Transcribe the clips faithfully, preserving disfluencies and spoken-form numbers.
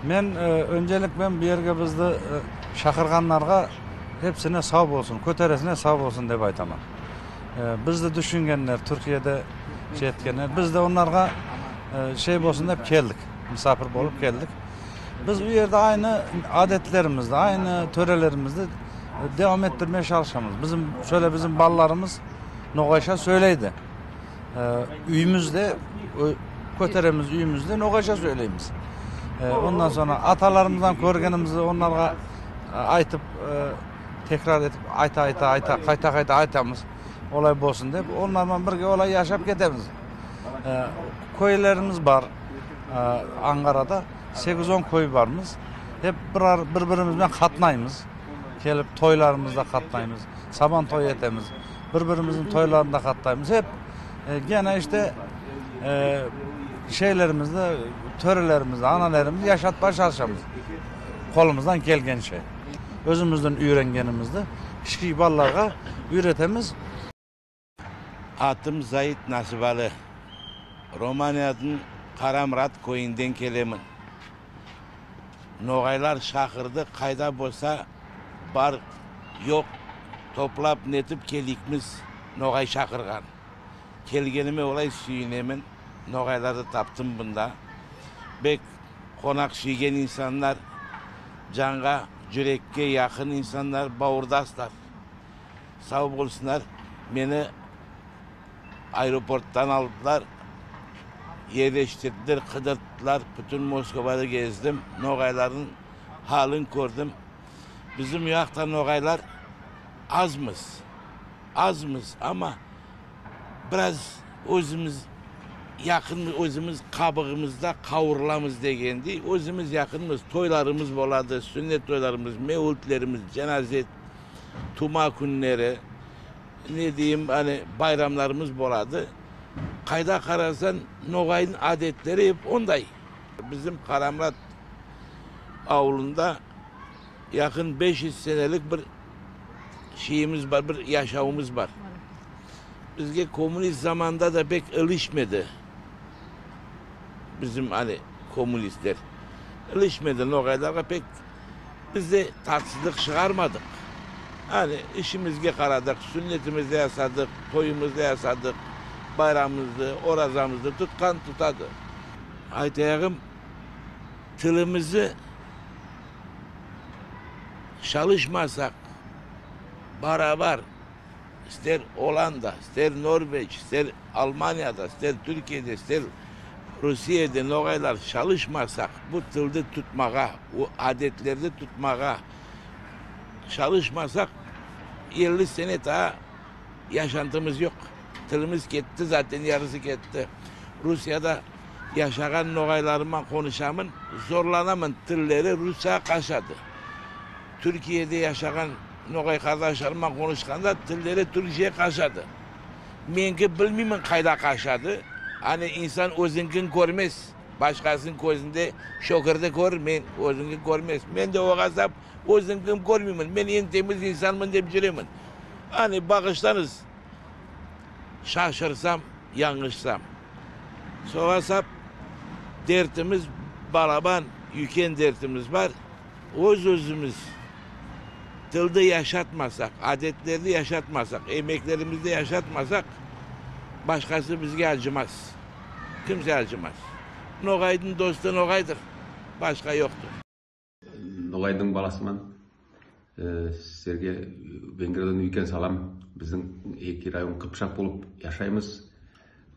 Мен, э, öncelik пен бу ерге бизди, э, шакырганларга hepsine сав болсын, коьтересине сав болсын деп айтаман. Э, бизди туьсингенлер, Туркияда şey eткенлер, биз де оларга, э, şey болсын деп келдик, мисапир болып келдик. Биз бу ерде aynı аьдетлеримизди, aynı тоьрелеримизди, э, devam ettirmeye шалысамыз. Бизим, соьйле бизим балаларымыз ногайша соьйлейди. Э, уьйимизде, коьтеремиз уьйимизде, ногайша соьйлеймиз. Э, ондан сонъра аталарымыздан коьргенимизди оларга, э, айтып, э, текрар этип, айта, айта, айта, кайта, кайта айтамыз. Олай болсын деп, олар ман бирге олай яшап кетемиз. Э, коьйлеримиз бар, э, Анкарада. Сегиз-он коьй бармыз. Hep бир, бир-биримиз бен катнаймыз. Келип тойларымызда катнаймыз. Сабантой этемиз. Бир-биримиздинъ тойларында катнаймыз. Hep, э, gene işte, э, şeylerimizdi, тоьрелеримизди, аьнелеримизди яшатпага шалысамыз. Колымыздан келгенше. Оьзимиздинъ уьйренгенимизди кишкей балаларга уьйретемиз. Атым Зайыт Насыбалы. Романиядынъ Карамрат коьйинден келемен. Ногайлар шакырды, кайда болса бар, йок, топлап нетип келдик биз, ногай шакырган. Келгениме олай суьйинемен, ногайларды таптым бунда. Бек конак суьйген инсанлар, janга, юрекке якын инсанлар, бавырдаслар. Сав болсынлар, мени аэропорттан алдылар, ерлестирдилер, кыдырттылар, буьтин Москвады кездим, ногайлардынъ халин коьрдим. Бизим у якта ногайлар азмыз, азмыз, ама бираз оьзимиз якын, оьзимиз кабыгымызда кавырыламыз дегендей, оьзимиз якынмыз, тойларымыз болады, суьннет тойларымыз, мевлитлеримиз, джаназа, тума куьнлери, не дейим, ане, байрамларымыз болады. Кайда карасанъ, ногайдынъ аьдетлери hep ондай. Бизим Карамрат авылында якын беш юз сенелик бир шейимиз бар, бир яшавымыз бар. Бизге коммунист заманда да бек илишмеди. Бизим, ане, коммунистлер илишмеди ногайларга пек. Биз де татсызлык шыгармадык. Ане, ишимизге карадык, суьннетимизди ясадык, тойымызды ясадык, байрамымызды, оразамызды туткан тутады. Айтаягым, тилимизди шалысмасак, барабар, истер Оланда, истер Норвеч, истер Алманияда, истер Туьркияда, истер Русияда ногайлар шалысмасак, бу тилди тутмага, о аьдетлерди тутмага шалысмасак, элли сене тагы яшантымыз йок. Тилимиз кетти, затен ярысы кетти. Русияда яшаган ногайларым ман конышаман, зорланаман, тиллери русшага кашады. Туьркияда яшаган ногай кардашларым ман конышканда, тиллери туьркшеге кашады. Меники билмеймен кайда кашады. Ане, инсан оьзинъкин коьрмес, башкасынынъ коьзинде шоькирди коьр, мен оьзинъкин коьрмес. Мен де ога сап оьзинъкин коьрмеймен. Мен энъ темиз инсанман деп юремен. Ане, багышланъыз, шашырсам, янъылсам. Сога сап, дертимиз балабан, уьйкен дертимиз бар. Оьз-оьзимиз тилди яшатмасак, аьдетлерди яшатмасак, эмеклеримизди яшатмасак, башкасы бизге аьжимас. Кимсе аьжимас. Ногайдынъ досты ногайдыр. Башка йоктыр. Ногайдынъ баласыман. Э, сизлерге Венгриядан уьйкен салам. Биздинъ эки район кыпшак болып яшаймыз.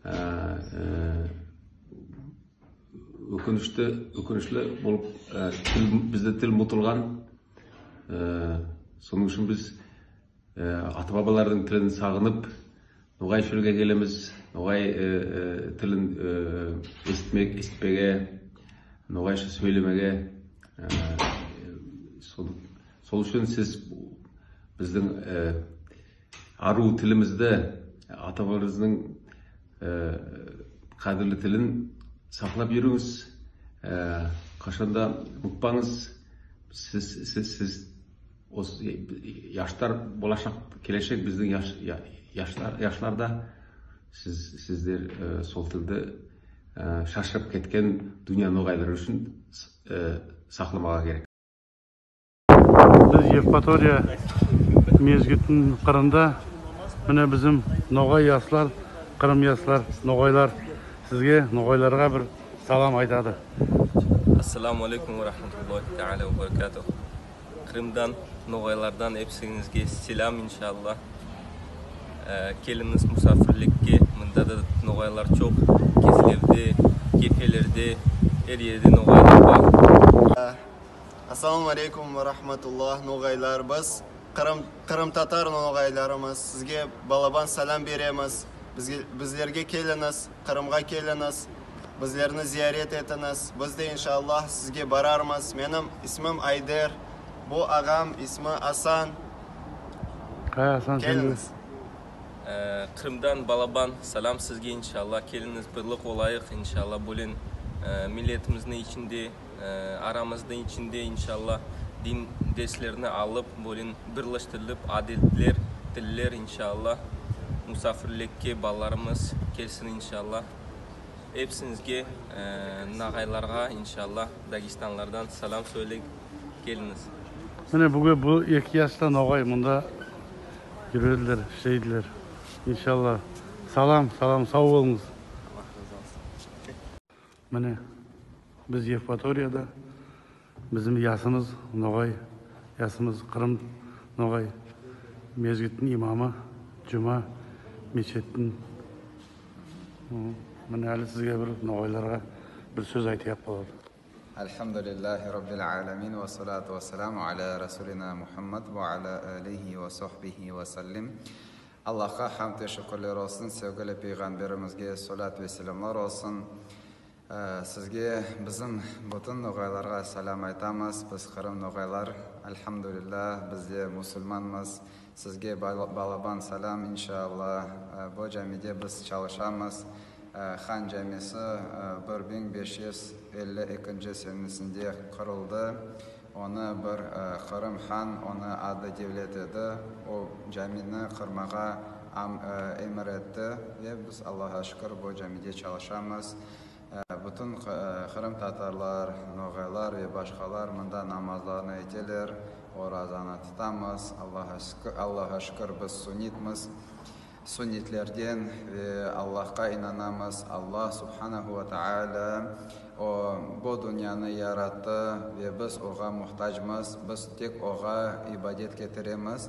Э, э, оькинишли, оькинишли болып, э, тил, бизде тил мутылган. Э, сонынъ уьшин биз, э, ата-бабалардынъ тилин сагынып, ногай шоьлге келемиз, ногай, э, э, тилин, э, эситмек, эситпеге, ногайша соьйлемеге. Э, сол, сол уьшин сиз биздинъ, э, ару тилимизди, ата-бабаларымыздынъ, э, кадирли тилин саклап юринъиз. Э, кашан да мутпанъыз, сиз, сиз, сиз Осы яслар, болашак, келешек биздинъ яс, я, яслар, ясларда сиз, сизлер, э, сол тилди э, шашырап кеткен дуныя ногайлары уьшин, э, сакламага керек. Биз Евпатория мезгитининъ кырында, мине, бизим ногай яслар, Кырым яслар, ногайлар сизге, ногайларга бир салам айтады. Ассаламу алейкум ва рахматуллахи таала ва баракатух. Кырымдан, ногайлардан эпсинъизге селям, иншалла. Э, келинъиз мусафирликке, мунда да ногайлар чок. Кезлевде, Кепелерде, эр ерде ногайлар бар. Ассаламу алейкум ва рахматуллах, ногайлар. Биз Кырым, Кырым татар ногайларымыз. Сизге балабан салам беремиз. Бизге, бизлерге келинъиз, Кырымга келинъиз. Бизлерни зиярет этинъиз. Биз де, иншалла, сизге барармыз. Меним исмим Айдер. Бу агам, исми Асан. Кай Асан сен? Келинъиз. Э, Кырымдан балабан салам сизге, иншалла. Келинъиз, бирлик олайык, иншалла. Булен, э, миллетимиздинъ ичинде, э, арамыздынъ ичинде, иншалла, дин дерслерин алып, булен бирлестирилип, аделтлер, тиллер, иншалла. Мусафирликке балаларымыз келсин, иншалла. Эпсинъизге, э, ногайларга, иншалла, Дагестанлардан салам соьйлеп келинъиз. Мине, буьгуьн бу эки яс та ногай мунда юредилер, ишлейдилер. Иншалла. Салам, салам, сав болынъыз. Мине, биз Евпаторияда, бизим ясымыз ногай, ясымыз Кырым ногай, мезгиттинъ имамы, Джума мешиттинъ. М, мине, аьли сизге бир ногайларга бир соьз айтаяк болады. Альхамдулиллахи Раббил Аламин, ва салату ва саламу аля Расулина Мухаммад ва аля алихи ва сахбихи ва саллим. Аллахка хамд ве шуькирлер болсын, севгили Пайгамбаримизге салат ве селямлар болсын. Аь, сизге, бизим буьтин ногайларга салам айтамыз. Биз Кырым ногайлар, альхамдулиллах, биз де мусылманмыз. Сизге бала-, балабан салам, иншалла. Аь, бу джамиде биз шалысамыз. Аь, Хан джамиси, аь, бир бинъ бес юз элли экинши сенесинде курылды. Оны бир, аь, Кырым хан, оны ады Девлет эди. Ол джамини курмага ам-, аь, эмир этти. Ве биз, Аллахка шуькир, бу джамиде шалысамыз. Аь, буьтин Кы-, аь, Кырым татарлар, ногайлар ве башкалар мунда намазларын этелер, оразаны тутамыз. Аллахка шуькир, Аллахка шуькир, биз суннитмиз. Суннитлерден ве Аллахка инанамыз. Аллах субханаху ва таала, о, бу дуныяны яратты ве биз ога мухтаджмыз. Биз тек ога ибадет кетиремиз.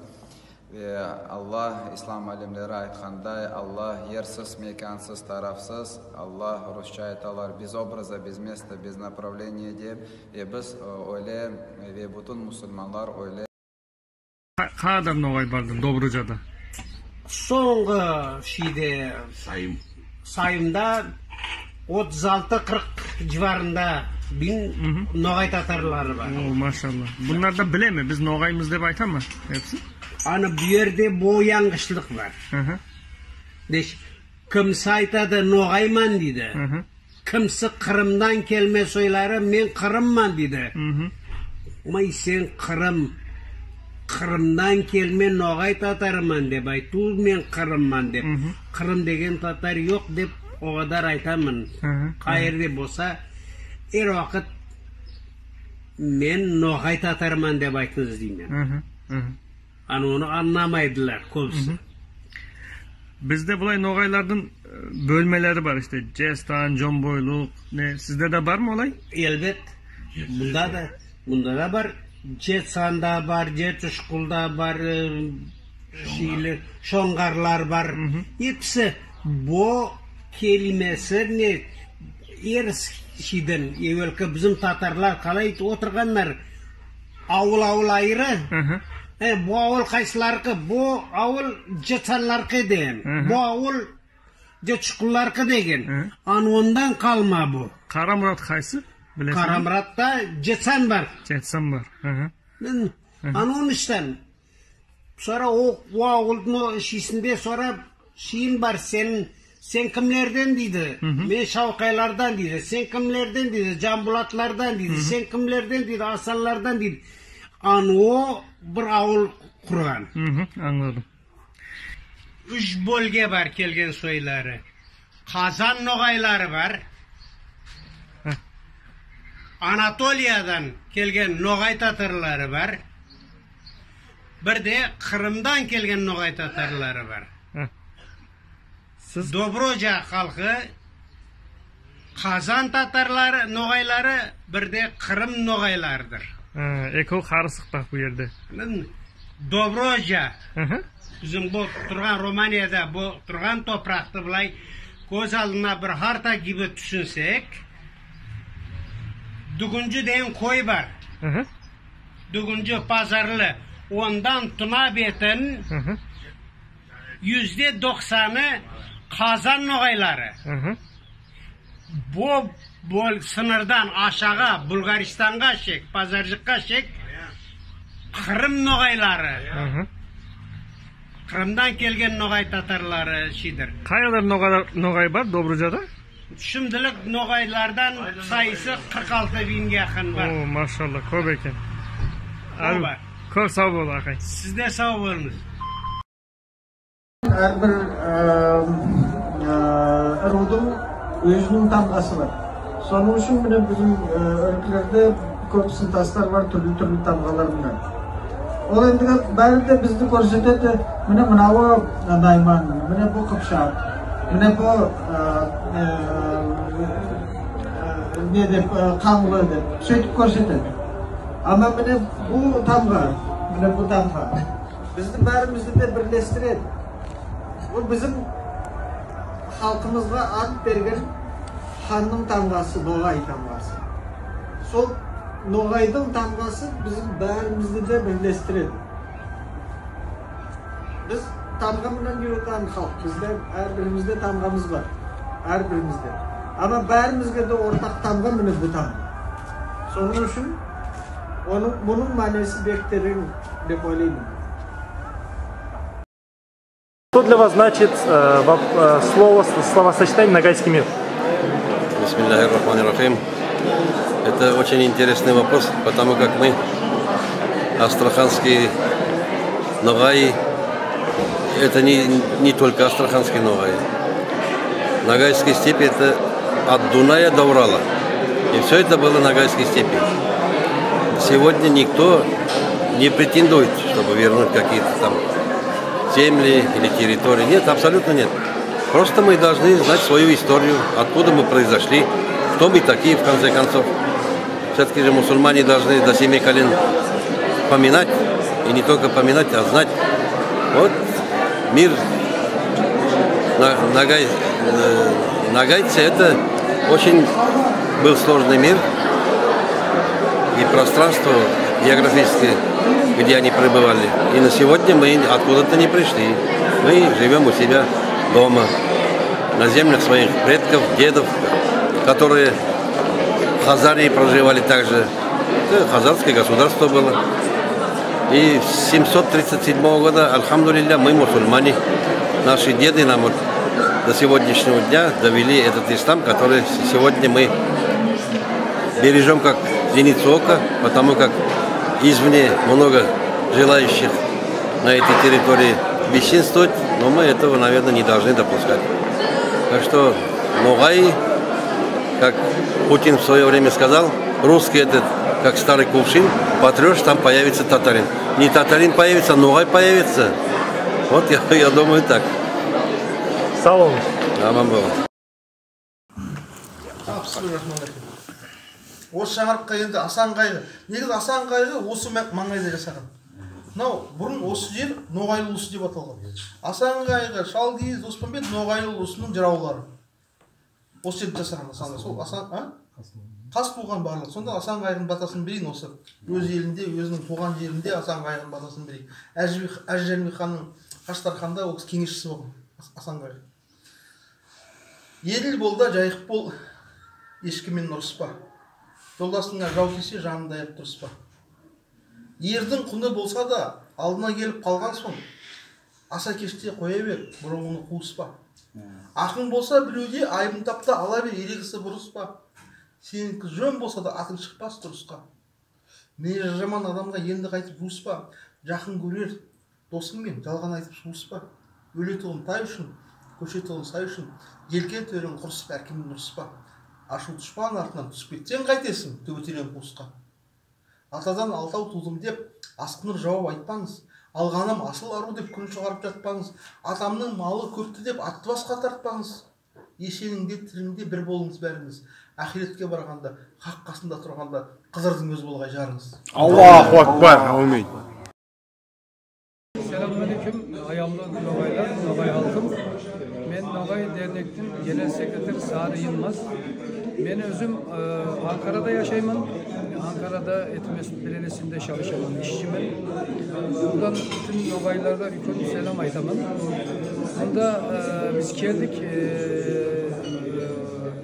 Ве Аллах, ислам алимлери айткандай, Аллах ерсиз, мекансыз, тарапсыз. Аллах, русша айталар, без образа, без места, без направления деп. Ве биз, о, ойлай, ве буьтин мусылманлар ойлай. Ка-, кадар ногай барды Добруджада? Сонъгы шийде, сайым, сайымда отыз алты, кырк джибарында бин ногай татарлары бар. О, машалла. Бунлар да билеме, биз ногаймыз деп айтама эпси? Аны бу ерде бу янъылышлык бар. Деш, кимси айтады, ногайман дейди. Кимси Кырымнан келме соьйлери, мен кырымман дейди. Май сен Кырым, Кырымнан келме ногай татарыман деп айтув, мен кырымман деп. Кырым деген татар йок деп о кадар айтаман. Кайерде болса, аьр вакыт мен ногай татарыман деп айтынъыз деймен. Аны оны анъламайдылар коьбиси. Бизде булай ногайлардынъ, э, боьлмелери бар иште. Джетсан, Джомбойлык, не, сизде де барма олай? Аьлбет. Мунда да, мунда да бар. Джетсан да бар, Джетушкул да бар, э, шийлер, Шонъгарлар бар. Эпси бу келмеси не, эрс шийден, эвелки бизим татарлар калай олтырганлар, авыл-авыл айыры. Э, бу авыл кайсылардыкы? Бу авыл Джетсанлардыкы деген. Бу авыл Джетушкуллардыкы деген. Аны оннан калма бу. Карамурат кайсы? Билесиз? Карамуратта Джетсан бар. Джетсан бар. Мен, аны оннан. Сора о, о авылдынъ о ишинде сора шийин бар, сен, сен кимлерден дейди. Мен Шавкайлардан дейди. Сен кимлерден дейди. Джамбулатлардан дейди. Сен кимлерден дейди. Асанлардан дейди. Аны о бир авыл курган. Анъладым. Уьш боьлге бар келген соьйлери. Казан ногайлары бар. Анатолиядан келген ногай татарлары бар. Бир де Кырымдан келген ногай татарлары бар. Ха. Сиз Доброжа халкы Казан татарлары, ногайлары, бир де Кырым ногайларыдыр. Ха, экеви карысык бак бу ерде. Мин Доброжа. Мгм. Бизим бу турган Романияда бу турган топыракты былай коьз алдына бир карта киби туьсинсек, Дуьгуьнджи деген кой бар. Мгм. Дуьгуьнджи пазарлы. Ондан туна бетин Мгм. юзде токсаны Казан ногайлары. Мгм. Бу, бу сынырдан ашага, Булгаристанга шек, Пазарджыкка шек, Кырым ногайлары. Мгм. Кырымдан келген ногай татарлары шидир. Кай кадар ногай, ногай бар Доброжада? Шимдилик ногайлардан сайысы кырк алты минъге якын бар. О, машалла, коьп экен. Коьп Аьруьв, бар. Коьп сав бол, акай. Сиз де сав болынъыз. Аьр бир, аь, аь, ырувдынъ оьзининъ тамгасы бар. Сонынъ уьшин мине бизим, аь, оьлкелерде коьп сынтаслар бар, туьрли-туьрли тамгалар ман. Ол энди баьри де бизди коьрсетеди. Мине мынавы, аь, найман, мине бу кыпшак, мине бу, аь, аь, аь, не деп, аь, канълы деп, суьйтип коьрсетеди. Ама мине бу тамга, мине бу тамга бизди баьримизди де бирлестиреди. Бу бизим халкымызга ат берген ханнынъ тамгасы, ногай тамгасы. Сол ногайдынъ тамгасы бизим баьримизди де бирлестиреди. Биз тамга ман юритаген халк, бизде аьр биримизде тамгамыз бар, аьр биримизде. Ама баьримизге де ортак тамга мине бу тамга. Сонынъ уьшин онынъ, мунынъ маьнеси бек теренъ деп ойлайман. Что для вас значит, э, воп-, э, слово, словосочетание «ногайский мир»? Бисмилляхир-рахманир-рахим. Это очень интересный вопрос, потому как мы, астраханские ногаи, это не, не только астраханские ногаи. Ногайские степи — это от Дуная до Урала. И всё это было ногайские степи. Сегодня никто не претендует, чтобы вернуть какие-то там земли или территории. Нет, абсолютно нет. Просто мы должны знать свою историю, откуда мы произошли, кто мы такие, в конце концов. Всё-таки же мусульмане должны до семи колен поминать, и не только поминать, а знать. Вот мир на-, ногай-, э, ногайцы — это очень был сложный мир, и пространство географическое, где они пребывали. И на сегодня мы откуда-то не пришли. Мы живём у себя дома, на землях своих предков, дедов, которые в Хазарии проживали также. Это хазарское государство было. И с семьсот тридцать седьмого года, альхамдулилля, мы мусульмане. Наши деды нам вот до сегодняшнего дня довели этот ислам, который с-, сегодня мы бережём как зеницу ока, потому как извне много желающих на этой территории бесчинствовать, но мы этого, наверное, не должны допускать. Так что ногай, как Путин в своё время сказал, русский этот, как старый кувшин, потрёшь, там появится татарин. Не татарин появится, ногай появится. Вот я, я думаю так. Сав болынъыз. Аман болынъ. Бисмилляхир-рахманир-рахим. Осы шаңыраққа енді Асан Қайғы. Негізі Асан Қайғы осы ма-, маңайда жасаған. Мынау бұрын осы жер Ноғайлы ұлысы деп аталған. Асан Қайғы, Шалкийиз, Доспанбет Ноғайлы ұлысының жыраулары. Осы жерде жасаған Асан Қайғы. Сол Асан, а? Қас болған барлығы. Сонда Асан Қайғының батасын берейін осы. Өз елінде, өзінің туған жерінде Асан Қайғының батасын берейік. Әжібек, Әз Жәнібек ханның Хаштарханда ол кісі кеңесшісі болған. Ас-, Асан Қайғы. Еділ бол да жайық бол, ешкіммен ұрыспа. Жолдасыңа жау тисе, жаныңды аяп тұрыспа. Ердің құны болса да, алдыңа келіп қалған соң, аса кеште қоя бер, бұрынғыны қуыспа. Ақың болса біреуде, айыбын тап та ала бер, ерегісі бұрыспа. Сенікі жөн болса да, атың шықпас тұрысқа. Мінезі жаман адамға енді қайтып жуыспа. Жақын көрер досыңмен жалған айтып суыспа. Өлетұғын тай үшін, көшетұғын сай үшін, желке төрен құрысып, әркіммен ұрыспа. Ашув душпан артыннан туьсип кетсенъ, кайтесинъ туьби теренъ кувыска. Атадан алтав тувдым деп, аскынып явап айтпанъыз. Алганым асыл арув деп куьн шыгарып жатпанъыз. Атамнынъ малы коьпти деп, атты баска тартпанъыз. Эсенинъде, тиринъде бир болынъыз баьринъиз. Ахыретке барганда, хак касында турганда, Хызырдынъ оьзи болгай жарынъыз. Аллаху акбар, аумин. Selamünaleyküm, аявлы ногайлар, ногай халкым. Мен Ногай дернектинъ генерал секретарь Сары Йылмаз. Мен оьзим, э, Анкарада яшайман. Анкарада Этномесэт Беледиесинде шалысаман, исшимен. Бурадан буьтин ногайларга уьйкен селам айтаман. Мунда, э, биз келдик, э,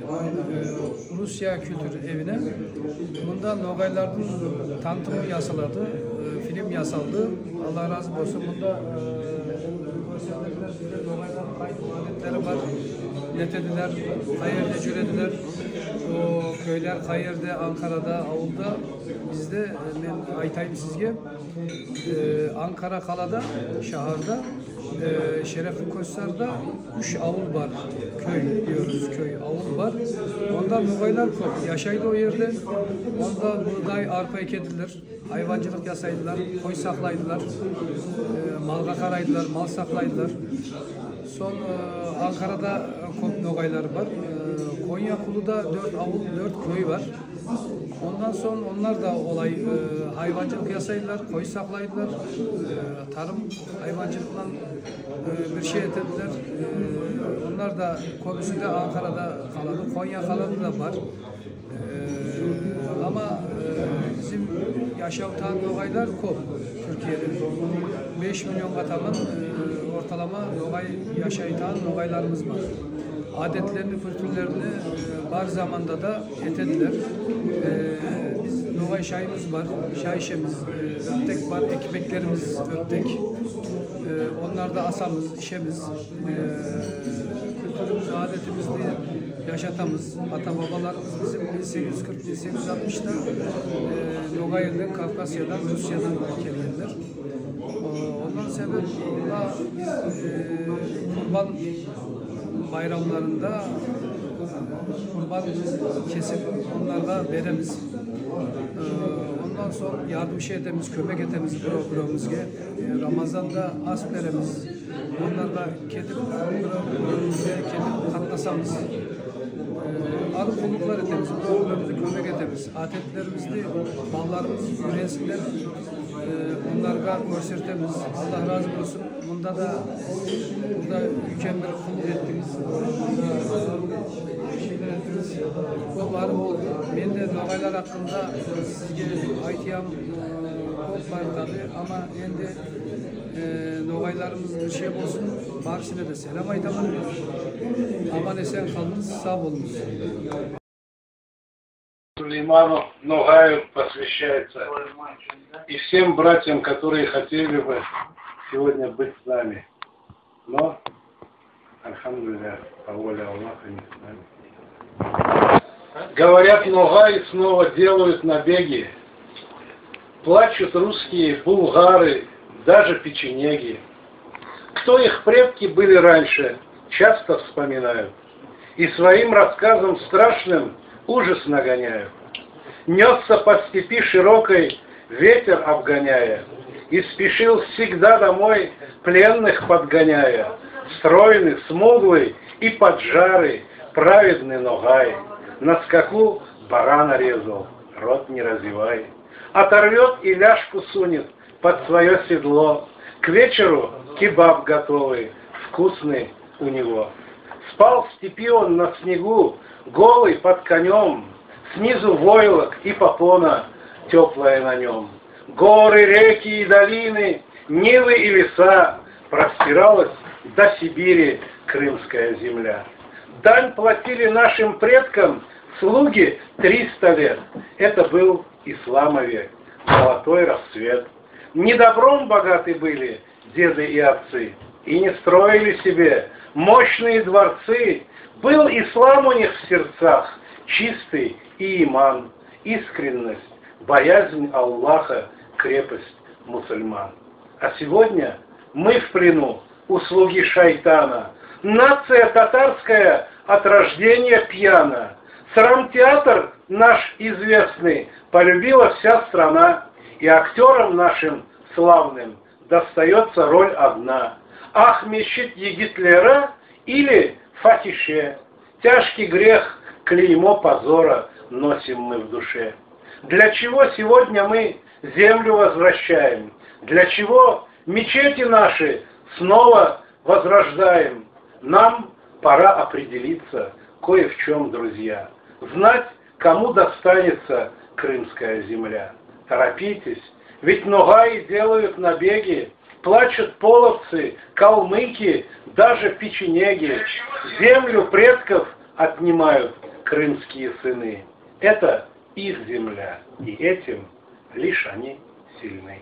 э, Русия куьлтуьр эвине. Мунда ногайлардынъ танытымы ясалады, э, фильм ясалды. Алла разы болсын. Мунда, э, коьрсетилген ногайлардынъ кайдай аьдетлери бар, нетедилер, кай ерде юредилер, о, коьйлер кай ерде, Анкарада, авылда. Бизде, э, мен айтайым сизге, э, Анкара калада, шахарда, э, Шерефли Коьсарда уьш авыл бар. Коьй, дийормыз, коьй, авыл бар. Онда ногайлар коьп яшайды о ерде. Онда буудай, арпа эгедилер, хайваншылык ясайдылар, кой саклайдылар, э, малга карайдылар, мал саклайдылар. Сонъ, э, Анкарада коьп ногайлар бар. Э, Коньякулыда доьрт авыл, доьрт коьй бар. Оннан сонъ онлар да олай, э, хайваншылык ясайдылар, кой саклайдылар, э, тарым хайваншылык пан, э, бир шей этедилер. Э, онлар да коьбиси де Анкарада калады, Коня калада да бар. Э, ама, э, бизим яшавтаган ногайлар коьп Туьркиеде. Беш миллионга таман, э, орталама ногай яшайтаган ногайларымыз бар. Аьдетлерини, куьлтуьрлерини, э, бар заманда да этедилер. Э, биз ногай шайымыз бар, шай ишемиз, э, оьртек бар, экмеклеримиз оьртек. Э, онларды асамыз, ишемиз. Э, куьлтуьримиз, аьдетимизди яшатамыз. Ата-бабаларымыз бизим минъ сегиз юз кырк, минъ сегиз юз алтмышта, э, Ногай элден, Кавказиядан, Русиядан келгенлер. Э, оннан себеп, мунда биз, э, курбан байрамларында курбан кесип, онларга беремиз. Э, оннан сонъ ярдым ше этемиз, коьмек этемиз бир-биревимизге. Э, Рамазанда ас беремиз. Онларга кетип, бир-биревимизге кетип катнасамыз. Э, арив куллыклар этемиз, бир-биревимизге коьмек этемиз. Аьдетлеримизди балаларымыз уьйренсинлер, э, онларга коьрсетемиз. Алла разы болсын. Мунда да, мунда уьйкен бир куллык эттинъиз. Коьп арив болды. Мен де ногайлар акында сизге айтаягым, э, коьп бар таби, ама энди, э, ногайларымыз бир шей болсын, баьрисине де селам айтаман. Аман-эсен калынъыз, сав болынъыз. Сулейману Ногаю посвящается. И всем братьям, которые хотели бы сегодня быть с нами. Но, альхамдулилля, по воле Аллаха не с нами. Говорят, ногаи снова делают набеги. Плачут русские, булгары, даже печенеги. Кто их предки были раньше, часто вспоминают. И своим рассказом страшным ужас нагоняют. Нёсся по степи широкой ветер обгоняя, и спешил всегда домой, пленных подгоняя. Стройный, смуглый и поджарый, праведный ногай, на скаку барана резал, рот не разевай. Оторвёт и ляжку сунет под своё седло. К вечеру кебаб готовый, вкусный у него. Спал в степи он на снегу, голый под конём, снизу войлок и попона тёплая на нём. Горы, реки и долины, нивы и леса, простиралась до Сибири крымская земля. Дань платили нашим предкам слуги триста лет. Это был ислама век, золотой рассвет. Не добром богаты были деды и отцы, и не строили себе мощные дворцы. Был ислам у них в сердцах, чистый и иман, искренность, боязнь Аллаха, крепость мусульман. А сегодня мы в плену у слуги шайтана. Нация татарская от рождения пьяна. Драмтеатр наш известный полюбила вся страна, и актёрам нашим славным достаётся роль одна. Ах, мешит егитлери или фахише, тяжкий грех, клеймо позора носим мы в душе. Для чего сегодня мы землю возвращаем? Для чего мечети наши снова возрождаем? Нам пора определиться кое в чём, друзья. Знать, кому достанется крымская земля. Торопитесь, ведь ногаи делают набеги, плачут половцы, калмыки, даже печенеги. Землю предков отнимают крымские сыны. Это их земля, и этим лишь они сильны.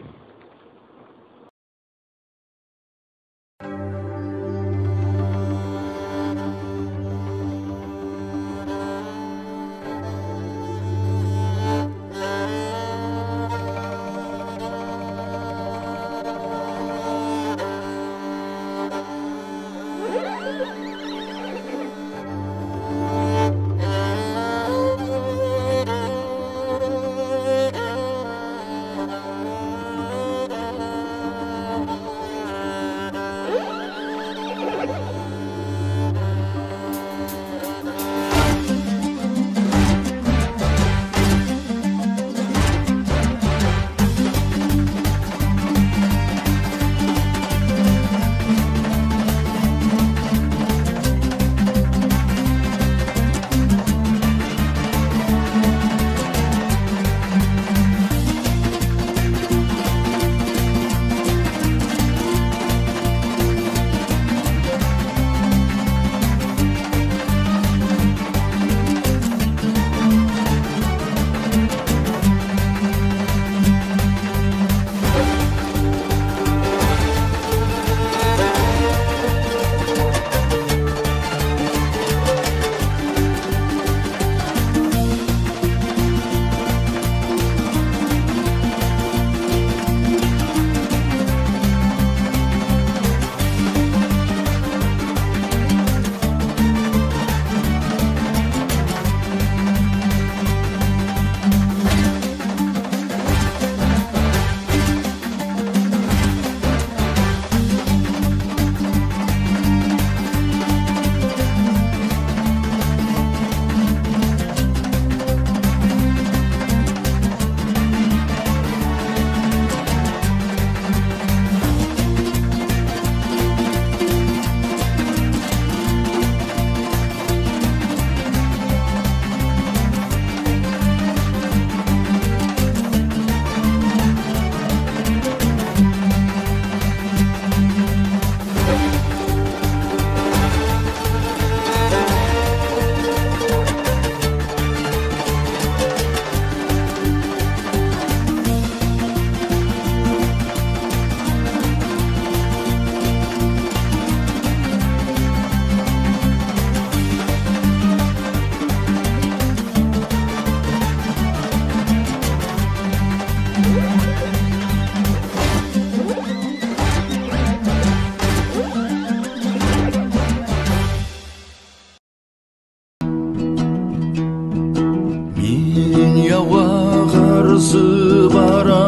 Мине явар зыбыран